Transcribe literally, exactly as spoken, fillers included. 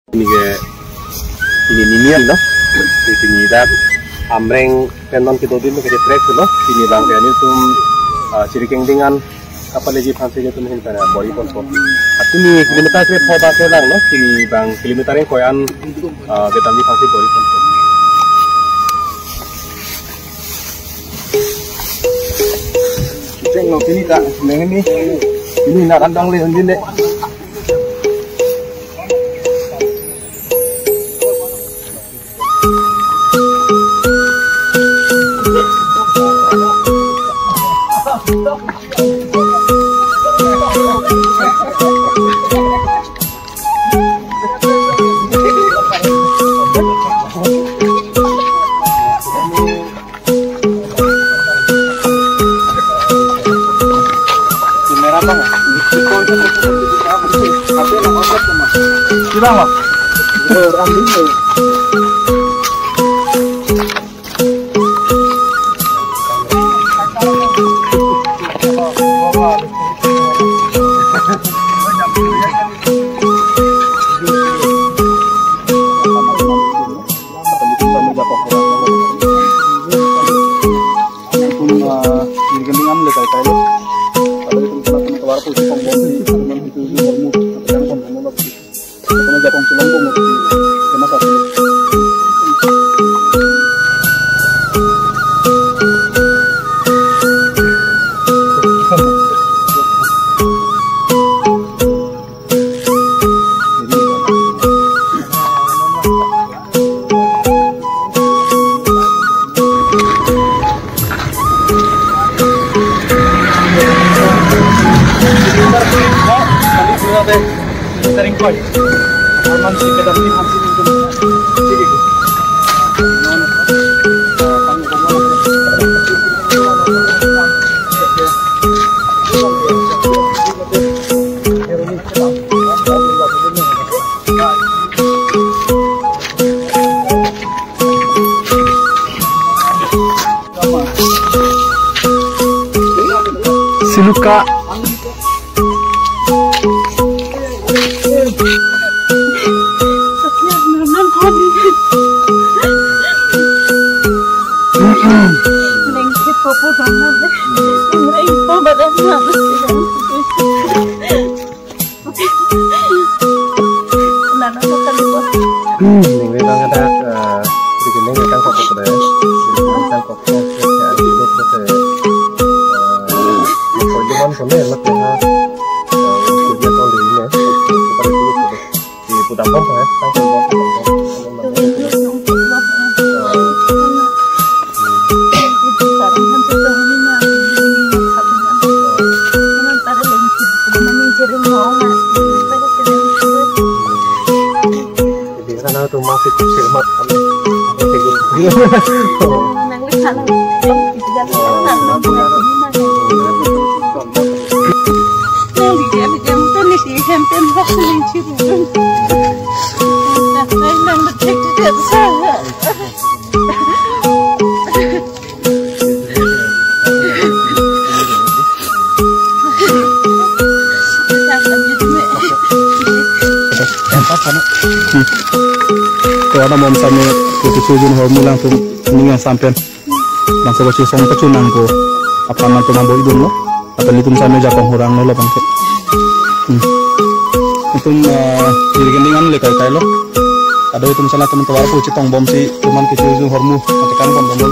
Pini ke, pini nini an lo. Pini dak Amreng pen non kedo adim ke trek lo. Pini abang ke nelitum, ah, Jirikinding an kapaleji aphansi nelitum ahin pen bor-i ponpo. Pini kilometer krepho abang kelang lo. Pini abang kilometer ingkoi an, ah, kedamji aphansi bor-i ponpo. Ceng lo pini ta, neng ini. Pini nat an dong le, undi le. Kamera bang. Bang. Siluka. Nana makan dua. Hmm, ningve abang ke dak, eh, Jirikinding ke tangkok ko dei. Jirikinding tangkok ko, ke, ke, adu ko, ke, eh, ko juman ko ne, mat ne ha. Eh, ko dia ko le ne. Ko pada dulu ko. Di pudam pon ko, eh, tangkok ko, pudam pon. Di sana tu masih kusir mat. To, anam bom same, putu sujun hormu alangtum ning asam pen. Bangso kachesong kachunang ko aphan nangtum nang bor-idun lo. Atali atum same jakong hurang lo labang ke. Hmm. Itum, eh, Jirikinding an le kaikai lo. Ado itum sana atum tovar pu chetong bomsi tuman kecho ju hormu atekan bom bom lo.